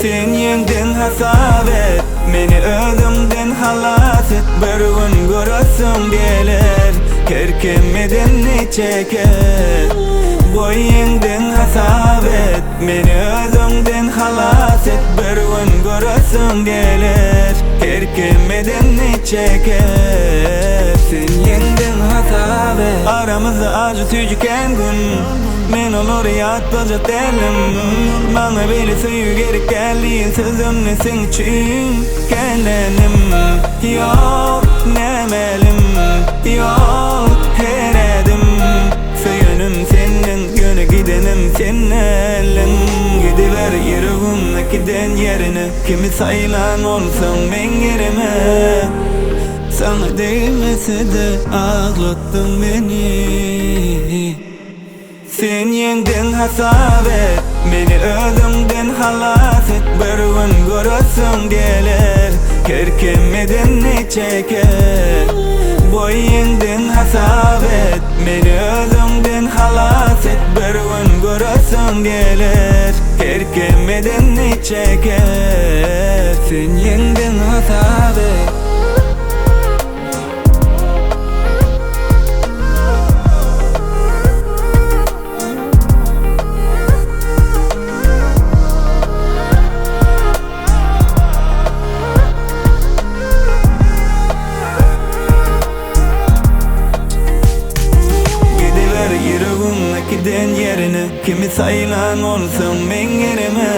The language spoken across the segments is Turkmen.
Sen ýeňdiň hasap et, meni özüňden halas et Bir gün göresiň geler, her kim edenini çeker Goý ýeňdiň hasap et, meni özüňden halas et Bir gün göresiň geler, her kim edenini çeker Sen ýeňdiň hasap et. Aramyzda ajy süýji kän gün Men olary ýatlajak dälim Maňa beýle söýgi gerek däl diýen sözümde seň üçin Känlenim ýok nämälim ýok her ädim Söýenim sendiň ýöne gidenim sen däldiň Gidiber ýüregim äkiden ýerine Kimi saýlan bolsaň meň ýerime Saňa degmese-de aglatdyň meni. Sen ýeňdiň hasap et, meni özüňden halas et Bir gün göresiň geler, her kim edenini çeker Goý ýeňdiň hasap et, meni özüňden halas et Bir gün göresiň geler, her kim edenini çeker Sen ýeňdiň hasap et. Gidiber ýüregiň äkiden ýerine Kimi saýlan bolsaň meň ýerime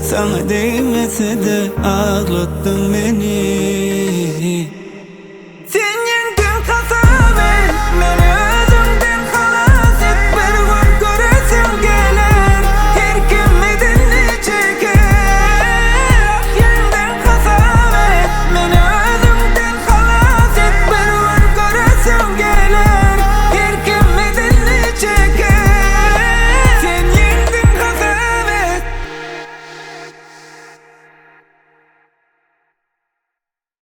Saňa degmese-de aglatdyň meni.